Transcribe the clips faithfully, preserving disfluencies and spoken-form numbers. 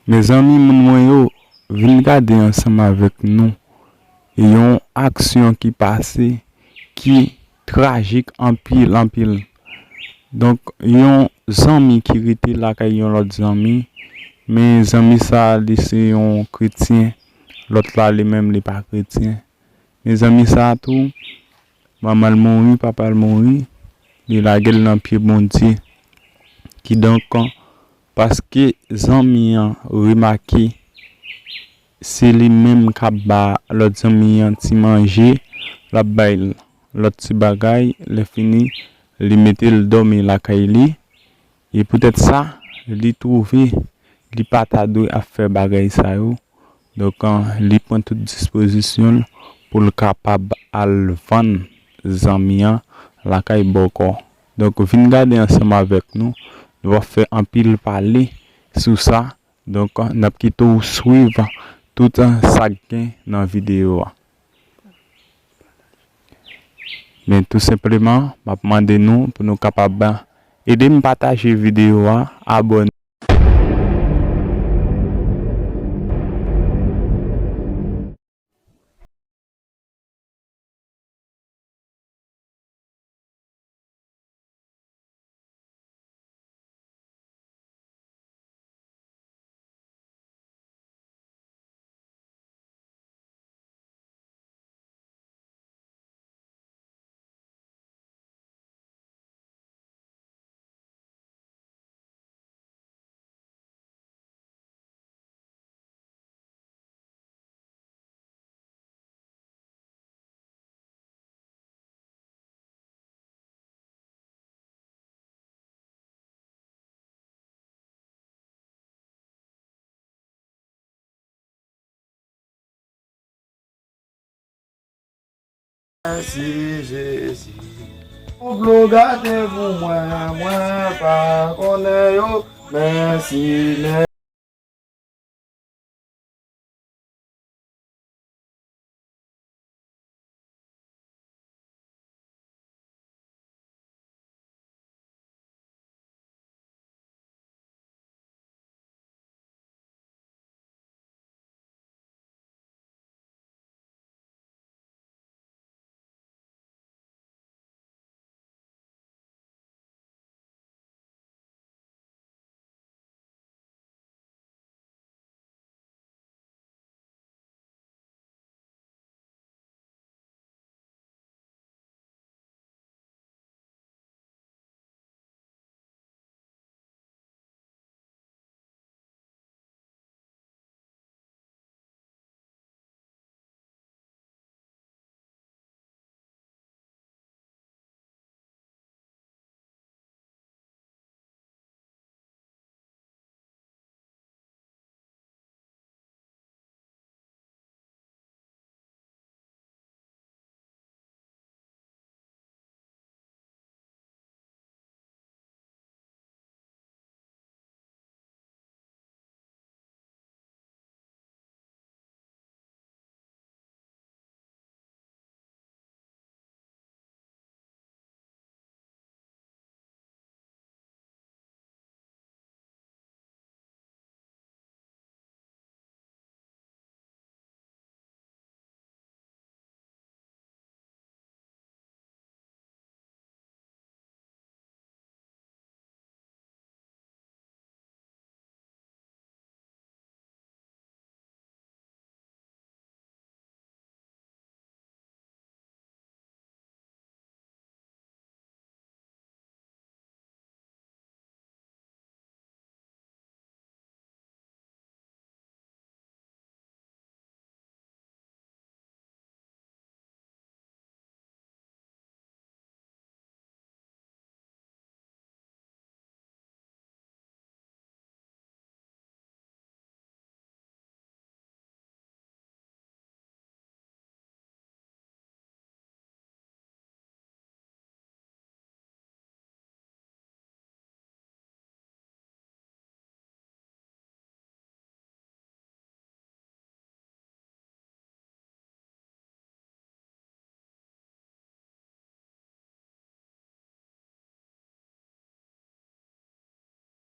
Mezanmi, moun mwen yo, vin gade ansanm avèk nou yon aksyon ki pase ki trajik anpil, anpil. Donk, yon zanmi ki rete lakay yon lòt zanmi, men zanmi sa a, li se yon kretyen, lòt la, li menm, li pa kretyen. Mezanmi, sa a tou, manman l mouri, papa l mouri, li lage l nan pye Bondye. Kidonk, paske zanmi an remake se li menm k ap ba lòt zanmi an ti manje, l ap bay l lòt ti bagay, lè fini, li mete l dòmi lakay li. E poutèt sa, li twouve li pa ta dwe ap fè bagay sa yo. Donk, an, li pran tout dispozisyon l pou l kapab al vann zanmi an lakay bòkò. Donk, vin gade ansanm avèk nou. Nou va fè anpil pale sou sa. Donk, n ap kite w swiv tout sa k gen nan videyo a. Men tou senpleman, m ap mande nou pou nou kapab ede m pataje videyo a, abòne. Mèsi Jezi. Konplo gate pou mwen, mwen pa konnen yo. Mèsi, mèsi.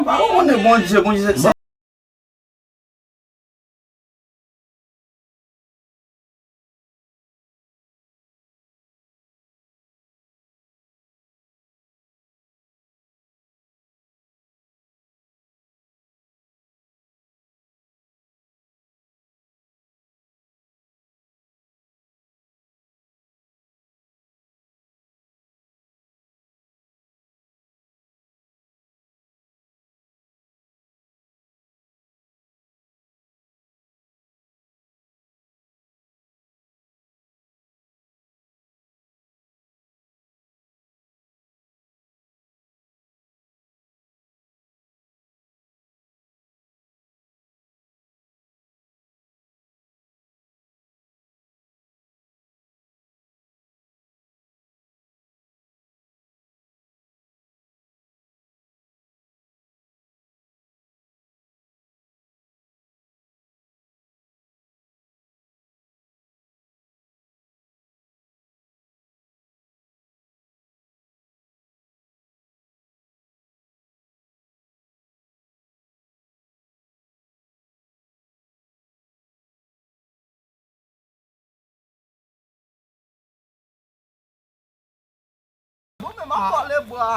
Pa konnen Bondye, Bondye se Mwen menm ap vòlè bwa.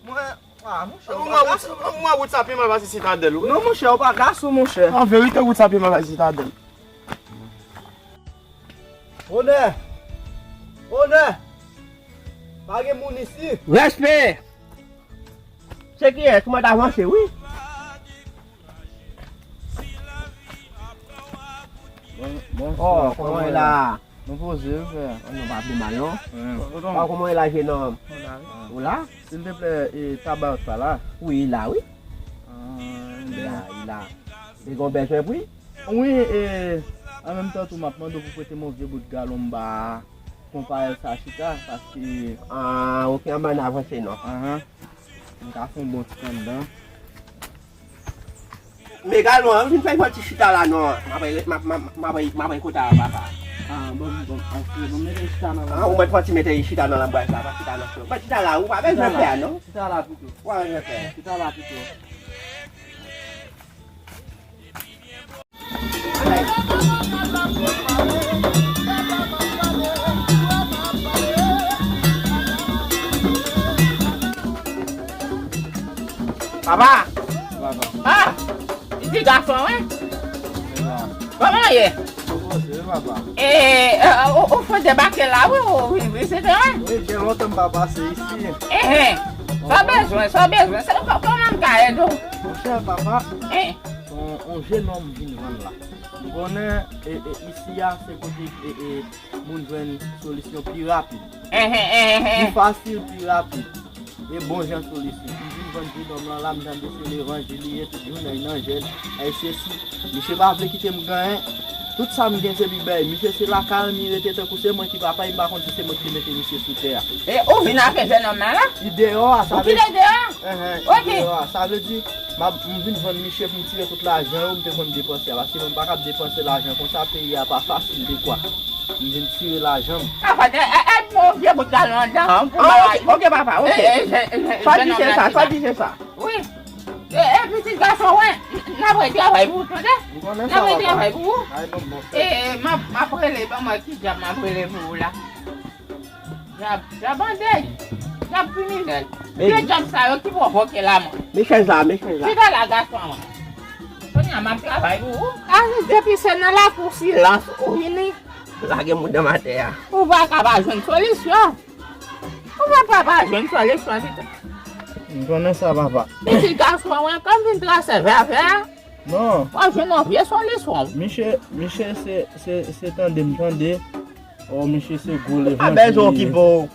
Mwen, ah, monchè, ou pa gason. Mwen, wout sa pi mal pase Sitadèl, wi. Non, monchè, ou pa gason, monchè. An verite, wout sa pi mal pase Sitadèl. Onè! Onè! Pa gen moun isi. Respè! Se kiyès? Mwen t avanse, wi. Bon, bon, oh, kòman w ye la? Nou poze, wi, frè. Nou pa pi mal, non. Wi. Kòman w ye la, jenòm? Ou la, wi. Ou la? Silteplè, e, Tabarak pa la? Wi, li la, wi. Ah, li la, li la. Li gon bezwen pou li? Wi, e, an menm tan tou, m ap mande w pou prete m yon vye bout galon m ba konpayèl sa chita, paske... Ah, ok, anben n avanse non. Ahan. M ka fè yon bon ti kann dan. Men galon an, vin fè yon ti chita la non. M ap, m ap, m ap, m ap, m ap kota a, papa. Ah, bon, bon, ok, bon, mete chita nan... Ah, ou mèt fè yon ti mete chita nan lanbwaj la, pa chita nan fè. Pa chita la, ou pa bezwen fè a, non? Chita la pito. Ou pa bezwen fè. Chita la pito. Papa! Papa! Ah! Li di gason, wi. Kòman w ye? Mwen poze, papa. E, e, ou, ou fèk debake la, wi, ou vin vizite, wi. Wi, gen lontan m pa pase isi. Enhen. Sa w bezwen, sa w bezwen. Se kò-, kòman m ka ede w? Monchè, papa, se yon, yon jennonm vin vann la. M konnen, e, e, isi a, se kote, e, e, moun jwenn solisyon pi rapid. Enhen, enhen. Pi fasil, pi rapid. E bon jan solisyon. M vin vann jennonm lan la, m tande se levanjil li ye, tout jounen nan jèn. Ay sesi. Misye pa vle kite m gen anyen. Tout sa m gen se li bay. Misye se lakay li rete tankou se mwen ki papa, m pa konn si se mwen ki te mete misye sou tè a. E ou vin avè jennonm nan la? Li deyò a, sa vle di. Ou kite deyò a? Enhen, li deyò a. Sa vle di, m ap, m vin vann misye pou m tire tout lajan yo, m te konn depanse a. Paske mwen m pa kab depanse lajan konsa, peyi a pa fasil dekwa. M vin tire lajan m. Papa, e, e, e, bon, vye bout galon anndan an pou... Ah, ok, ok, papa, ok. E, e, je-, je-, jennonm la chita. Swa di se sa, swa di se sa. Wi. E, e, pitit gason, wi, n ap retravay pou ou, tande? N ap retravay pou ou. E, e, m ap, m ap rele, ban mwen ki djab m ap rele pou ou la. Djab, djab andèy. Djab kriminèl. Se djab sa yo ki pwovoke lanmò. Men chèz la, men chèz la. Chita la, gason an. Kounye a m ap travay pou ou. A, depi se nan lakou silans ou vini. Lage moun nan atè a. Ou pa ka pa jwenn solisyon. Ou pa, pa, pa jwenn solisyon, pito. M konnen sa, papa. Pitit gason an, wi, kòm vin trase vè vè a. Non. W ap jwenn yon vye solisyon. Misye, misye se, se, se tande m tande. Oh, misye se gwo levanjil. Pa bezwen okipe w.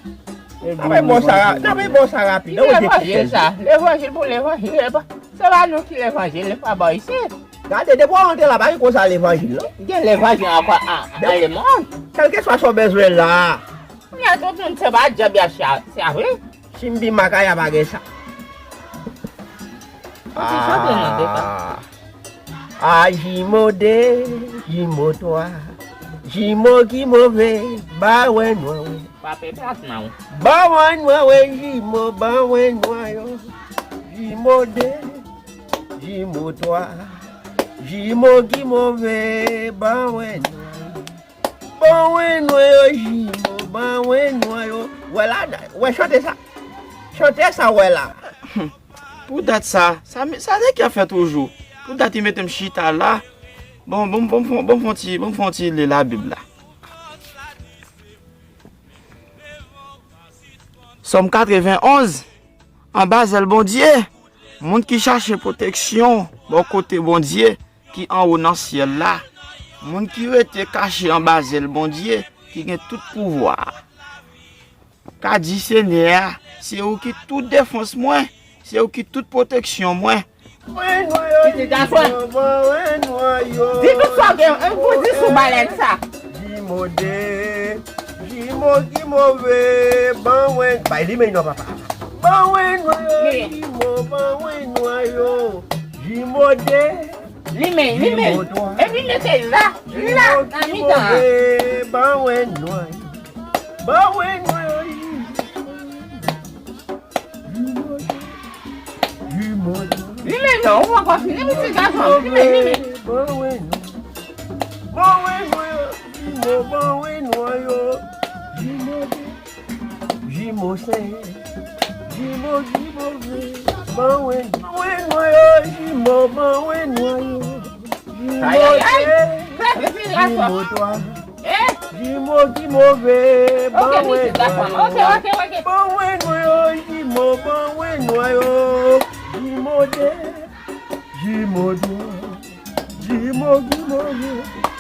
Apre bon sa, apre bon sa rapid. Ki levanjil sa? Levanjil pou levanjil, e pa, se pa nou ki levanjil, li pa bò isit. Gade, depi w rantre la, pa gen koze levanjil, non. Gen levanjil ankò a, a lemonn. Kèlkeswa sa w bezwen la. Kounye a tout moun se pa djab y ap cha-, sèvi. Si m pi makaya pa gen sa. Ou te chante nan de ka. Ah. Ah, jimo de, jimo twa. Jimo ki move, ba wè nwa wè. Pa pè plas nan. Ba wè nwa wè, jimo, ba wè nwa yo. Jimo de, jimo twa. Jimo ki move, ba wè nwa yo. Ban wen nwa yo, jimo, ban wen nwa yo. Wè la, wè chante sa. Chante sa, wè la. Pou dat sa, sa, sa nèg ki ap fè toujou. Pou dat li mete m chita la. Bon, bon, bon, bon, bon, fon ti, bon, fon ti li Labib la. Sòm katrevenn onz, anba zèl Bondye, moun ki chache pwoteksyon bò kote Bondye ki anwo nan syèl la, moun ki rete kache anba zèl Bondye ki gen tout pouvwa a, ka di Senyè a, se ou ki tout defans mwen, se ou ki tout pwoteksyon mwen. Pitit gason. Di tout sa w gen, e, pou di sou balèn sa. Jimo de, jimo ki move, ban wen. Bay li men non, papa. Ban wen nwa yo, jimo, ban wen nwa yo. Jimo de. Li men, li men. Epi mete la, la, nan mitan an. Ban wen nwa yo. Ban wen nwa yo. Li men non, ou poko fini, pitit gason, li men, li men. Ban wen nwa. Ban wen nwa yo, jimo, ban wen nwa yo. Jimo, jimo sen, Jimo, jimo vè, ban mwen, ban mwen nwa yo, jimo, ban mwen nwa yo. Jimo Ayayay! de, Fè vit, vit, jimo gason. twa, Eh! jimo, jimo vè, Ok, ban mwen vit, nwa gason. Ok, yo. Ok, ok. Ban mwen nwa yo, jimo, ban mwen nwa yo. Jimo de, jimo twa, jimo, jimo vè,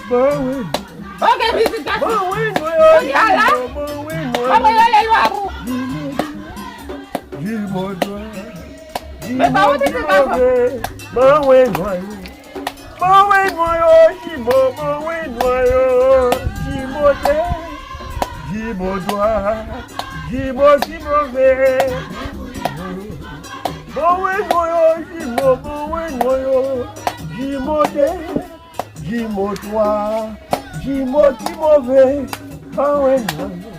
ban mwen nwa yo. Ok, vit, vit, gason. Ban mwen nwa yo, Kounye a la, jimo, ban mwen nwa kòman yo. yo rele lwa pou? Jimo de, jimo twa, Men jimo, pa wote se jimo gason. vè, ban mwen nwa yo. Ban mwen nwa yo, jimo, ban mwen nwa yo. Jimo de, jimo twa, jimo, jimo vè. Ban mwen nwa yo, jimo, ban mwen nwa yo. Jimo de, jimo twa, jimo, jimo vè. Ban mwen nwa yo.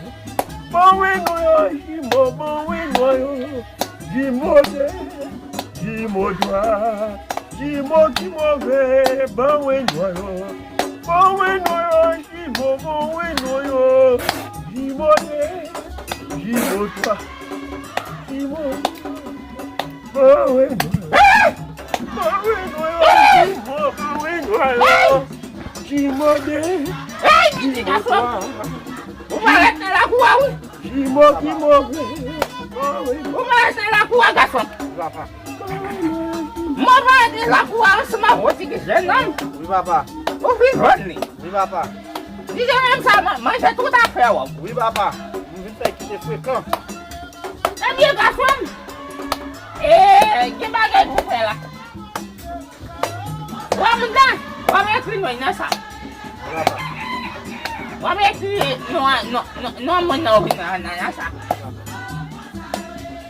Ban mwen nwa yo, jimo, ban mwen nwa yo. Jimo de, jimo twa, jimo, jimo vè, ban mwen nwa yo. Ban mwen nwa yo, jimo, ban mwen nwa yo. Jimo de, jimo twa, jimo, ban mwen nwa yo. Ban mwen nwa yo, jimo, ban mwen nwa yo. Jimo de, Hey, ti jimo gason! twa. Ou pa ret nan lakou a, wi. Jimo, jimo vè. Ou pa ret nan lakou a, gason. Wi, papa. Mwen pa ret nan lakou a, ansanm ak yon ti jennonm. Wi, papa. Ou vin jwenn li. Wi, papa. Ti jennonm sa man-, manje tout afè w. Wi, papa. M vin fè kite frekan. Ebyen, gason m. E, gen bagay pou fè la. Wè moun nan, w ap ekri non nan sa. W ap ekri non, non, non, non moun nan ou vin nan, nan, nan sa.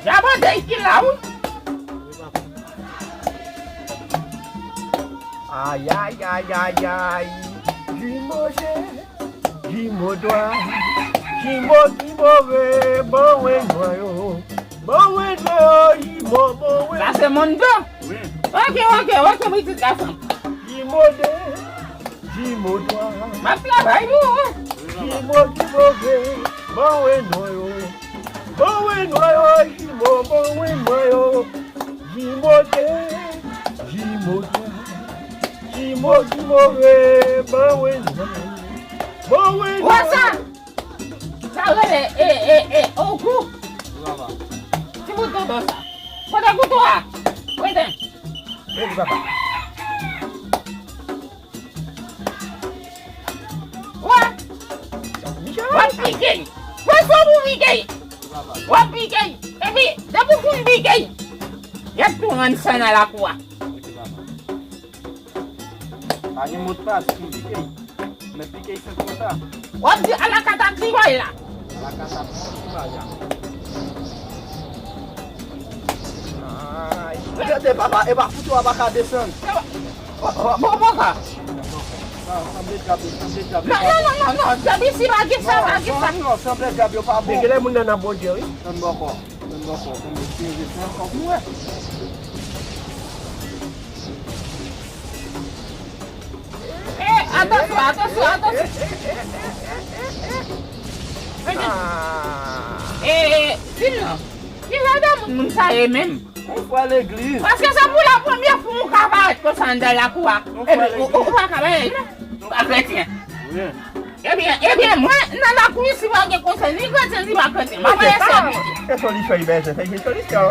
Jabode ki la, wi. Ayayayayay. Jimo de, jimo twa, jimo, jimo vè, ban mwen nwa yo. Ban mwen nwa yo, jimo, ban mwen. Sa se moun de. Wi. Ok, ok, ok, pitit gason. Jimo de, jimo twa. M ap travay pou ou. Jimo, jimo vè, ban mwen nwa yo. Ban mwen nwa yo, jimo, ban mwen nwa yo. Jimo de, jimo twa, jimo, jimo vè, ban mwen nwa yo. Ban mwen nwa yo. Wè sa? Sa rele, e, e, e, ogou. Wi, papa. Ti bout dodo sa. Kote kouto a? Kote? Mèsi, papa. Wè. W ap pike. Wè sa w pou pike. W ap pike. Epi, depi w fin pike, y ap tou rann san nan lakou a. Pa gen modpas pou pike. Men pike senp konsa. W ap di alakata ti bay la. Alakata ti bay la. Ay, gade papa, e pa foto a pa ka desann. Bon, bon, bon, sa. Sanble dyab, sanble dyab. Non, non, non, non, non, dyab isi pa gen sa, pa gen sa. Non, non, sanble dyab yo pa bon. Men genlè moun nan nan Bondye, wi. Tann bòkò, tann bòkò, tann bòkò, tann bòkò pou mwen. Eh, atansyon, atansyon, atansyon. Eh, eh, di m non. Ki jan de moun, moun sa ye menm? Yon frè legliz. Paske se pou la premye fwa ou ka parèt konsa anndan lakou a. Epi ou, ou, ou pa ka parèt, non? Ou pa kretyen. Wi. Ebyen, ebyen, mwen, nan lakou isi, pa gen konsèy, ni kretyen, ni pa kretyen. M ap eseye pike. Se solisyon li bezwen, se yon solisyon.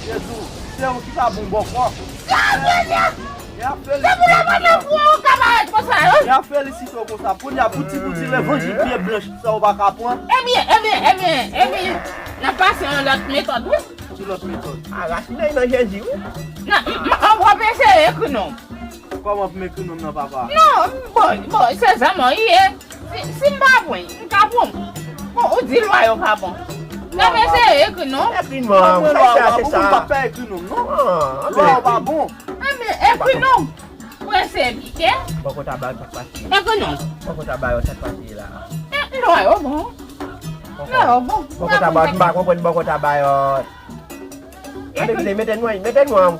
Jezi, se ou ki pa bon bòkò. Y ap felisite w konsa. Y ap felisite w konsa. Kounye a, pou ti, pou ti levanjil pye blanch, sa ou pa ka pran. Ebyen, ebyen, ebyen, ebyen, n ap pase yon lòt metòd, wi. Ki lòt metòd? A, rasin nan nan Jezi, wi. Nan, m, m, m, w ap eseye ekri non. Kòman pou m ekri non nan, papa? Non, bon, bon, se zanmi w ye. Si, si m pa bon, m ka bon. Bon, ou di lwa yo pa bon. N ap eseye ekri non. Ekri non, sa, sa, se sa. Ou pa fè ekri non, non? Lwa yo pa bon. Ebyen, ekri non. Prese pike. Bòkò ta ba yo sa k pase. Ekri non. Bòkò ta ba yo sa k pase la. Eh, lwa yo bon. Lwa yo bon. Bòkò ta ba yo, m pa konprann bòkò ta ba yo. Ann mete, mete non, mete non.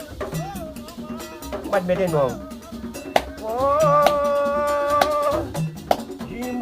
Ou pa t mete non. Oh, jimo,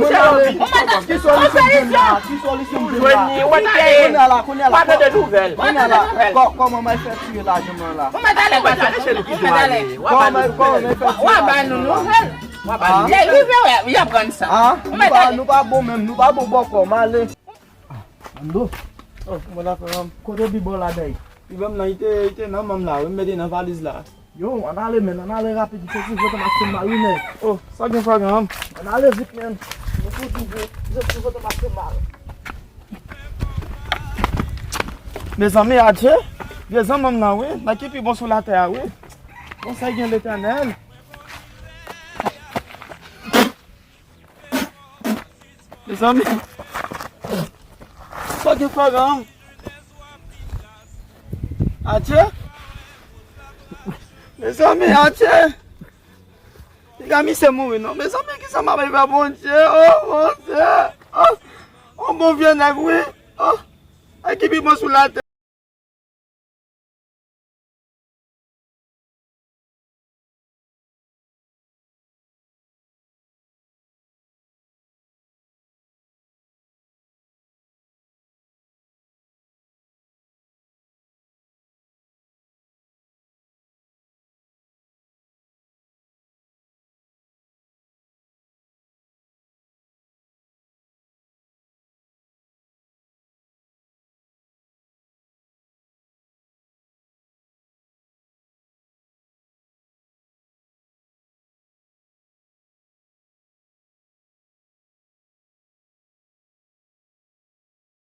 Mwen ale. Ki solisyon m jwenn la? Ki solisyon m jwenn la? Kounye a la, kounye a la, kounye a la, kò-, kòman mwen fè tire lajan mwen la? Ou mèt ale, patwon. Ou mèt ale. Kòman, kòman mwen fè tire lajan mwen la? W a ba nou nouvèl. W a ba nou nouvèl. Lè rive, w ap rann sa. Ou mèt ale. Nou pa bon menm, nou pa bon bòkò, m ale. Mando. Oh, kòman w fè, manm? Kote Bibò la, dèy? Li ban m nan, li te, li te nan manm la, wi, m mete nan valiz la. Yo, ann ale, men, ann ale rapid, m santi vant mwen ap fè m mal, wi, men. Oh, sa gen, fwagan, manm? Ann ale vit, men. Mwen tou di, m santi vant mwen ap fè m mal. Mezanmi, adje, vye zanmi m nan, wi, nan ki pi bon sou latè a, wi. Bon, sa gen Letènèl. Mezanmi. Sa gen, fwagan? Adje. Mezanmi, adje. Piga misye mouri non. Mezanmi, kisa m ap fè, Bondye? Oh, Bondye. Oh, yon bon vye nèg, wi. Oh, nèg ki pi bon sou latè.